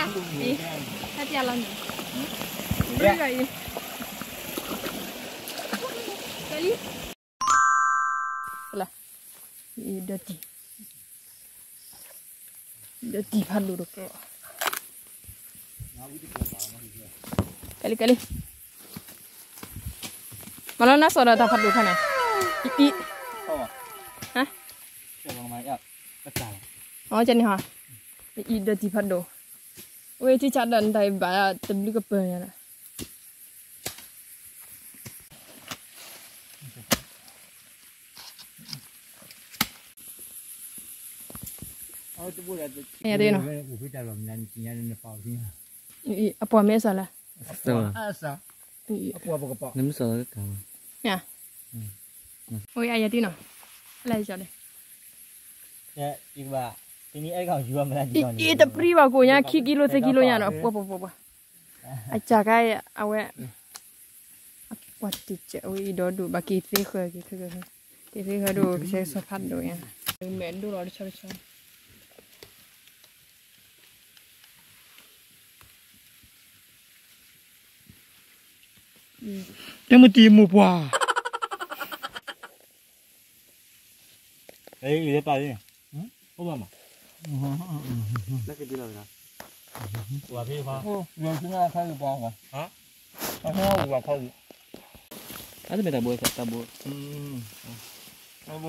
အံၤ, ဟဲတၢ်လီၤန့ၣ်, ဘုဂၤအံၤ, ကဲလံ, အံၤဒၢတံၢ်, ဒၢတံၢ်ဖးဒိၣ်တကျိၤ, ကဲလံ ကဲလံ, မၤလီၤနါစီၤဒီးတၢ်ဖးဒိၣ်ခါန့ၣ်, အံၤ, ဟါ, အီၤကန့ၣ်ဟါ, အံၤဒၢတံၢ်ဖးဒိၣ်, ဝဲထံဆးဒီးနတၢ်အံၤဘၣ်တဘျုးကပၢၤညါလီၤ. အပှၤမ့ၢ်အစၢ်လဲၣ်, အံၤ, အယၤတံၢ်နီၤ, အလဲၤကီၤလဲၣ်, အံၤတပြံဘၣ်ကိးညါ ခံကံလိသၢကံလိညါနီၤ, ပှၤပှၤပှၤပှၤ, အစၢ်ခါအံၤ အဝဲ အပှၤတစဲးဝဲအံၤဒီဒူၣ် ဘၣ်က့ၤသ့ဃၢၤက့ၤ, က့ၤသ့ဃၢၤဒိၣ်ကစဲးဆီဖးဒိၣ်ညါ, မဲာ်ဒိၣ်လီၤတဆီတဆီ, တမုၢ်တံၢ်မိၢ်ပှၢ် အံၤလၢပာ်လံ, အိၣ်ဘၣ်မး, ဝၤဖံးဖါ, ဝၤဖံးဖါ, အတမ့ၢ်တၢ်ဘိ, တၢ်ဘိ, တၢ်ဘိ,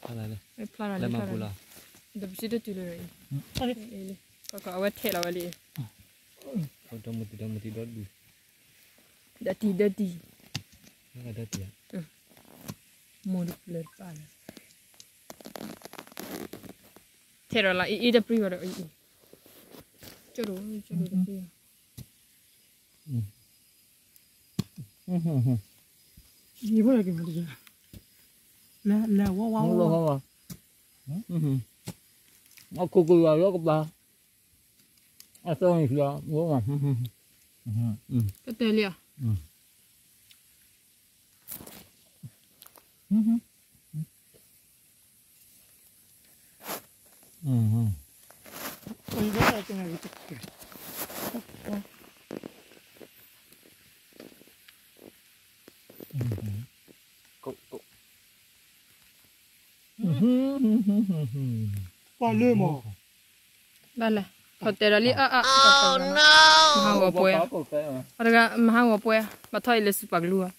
ဖျါလၢ, ဖျါလၢမၤပူၤလီၤ, ဒီးပစံးတတုၤလၢၤအံၤ, ကီကီအဝဲထဲးလီၤဝဲလံ, ဒီမုၢ်တံၢ်ဒီဒူၣ်, ဒီတံၢ်ဒီတံၢ်, ဒီတံၢ်, မိၢ်တပျၢၤတပာ်လၢ, ထဲးဒီးလီၤအံၤ အံၤတပြံဘၣ်ဒီးအံၤ, ကၠိဒိၣ်ကၠိဒိၣ်တပြံဘၣ် အခိၣ်ကယွၤလီၤကပၤ, အသီနံၤလီၤ, ကတဲလံဧါ, ပှၤလၢမး, ဘၣ်လဲၣ်, ခီတဲဒီးလံအါအါ, မဟါဂီၤပှဲၤ, အတဂၤမဟါဂီၤပှဲၤ, ဘၣ်ထီၣ်အံၤလၢစူပာ်ကလူဧါ,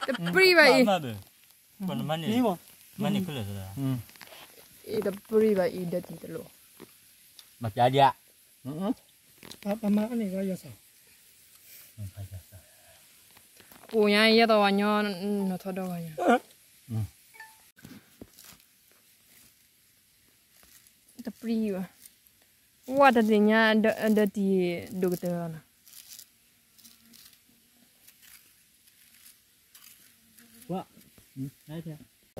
တပြံဘၣ်အံၤ, မ့ၢ်, အံၤတပြံဘၣ်အံၤ ဒၢတံၢ်တလိၣ်, ဘၣ်ပျါဒံးဧါ, ပမၤန့ၣ်ဂီၤယီၤစၢ်, ပူၤညါယဲၢ်သီဝါညီ, နီၢ်ထီၣ်ဒီဂီၤညါ, တပြံဘၣ်, ဝဲတသ့ၣ်ညါ, ဒၢတံၢ်ဒိၣ်ကတၢၢ်လီၤနီၤ. ပူၤလီၤက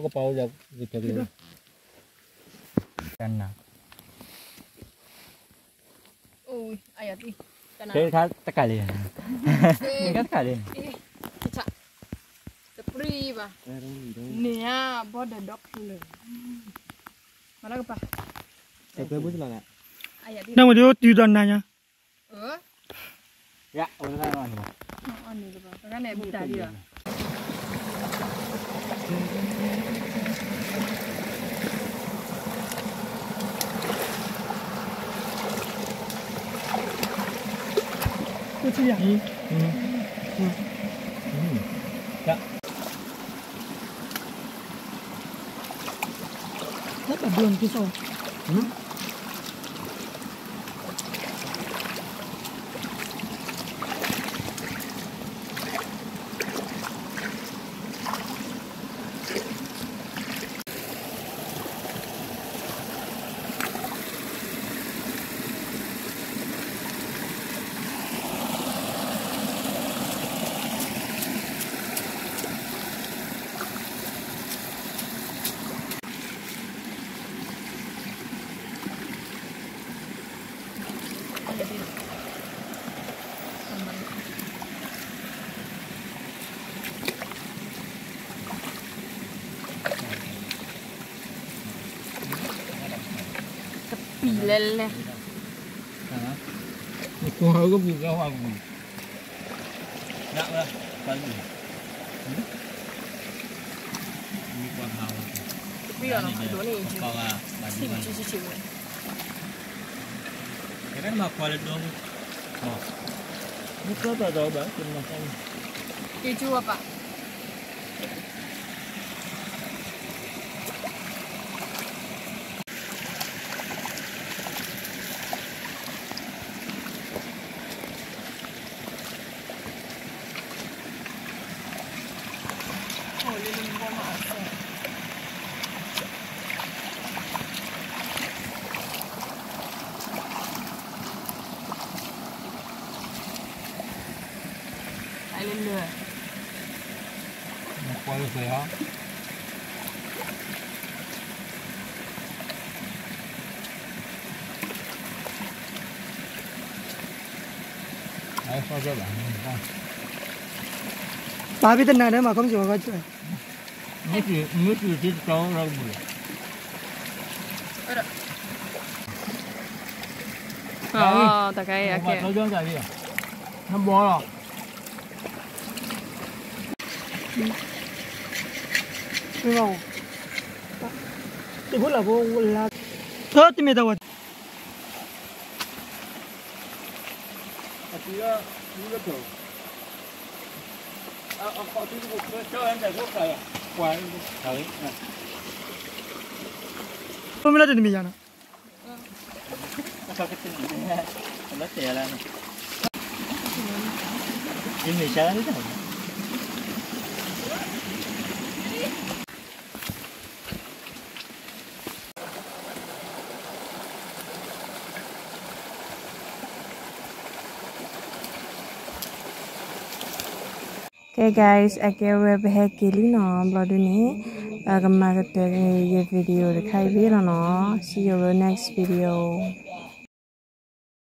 ပၤ, တနၤ, တကးလံ, တကးလံ, တပြံဘၣ်, န့ၣ်ဧါ, ဘီဒီးဒီဖျၢၣ်လၢာ်, မၤလီၤကပၤ, နမ့ၢ်ဒုးတုၤဒီးနၤညါ လဲၤလဲၤ နကွၢ်ကပူၤကဟွါပူၤ နဝဲ ပှၤလၢ မ့ၢ်ကွၢ်မၤဝဲ တပှံၤအီၤနီၤ ဒိးန့ၣ် ဆံးဆံးဆံးဝဲ ကဲမၤကွၢ်လၢဒိမုၢ် မ့ၢ်ကွၢ်ပှၤဒီးဘၣ် ကဲမၤကွၢ် ကဲကၠူဝဲပၢ် ပာ်ဖဲတနၤဒဲးမး ခီမ့ၢ်စ့ၢ်ကီး မ့ၢ်စ့ၢ်ကီးတတီၤလီၤကဘူၣ်လီၤ တၢ်ကဲ နဘီလီၤ တဖိလၢဖိလါ တမ့ၢ်တၢ်ဝဲ မ့ၢ်လၢတမ့ၢ်ယၤနီၤ ကဲ guys အကဲဝဲပဟဲက့ၤလံနီၤ ဘျီဒုန့ၣ် ပကမၤကတၢၢ်က့ၤယ video တခါအံၤဖဲလီၤနီၤ see you next video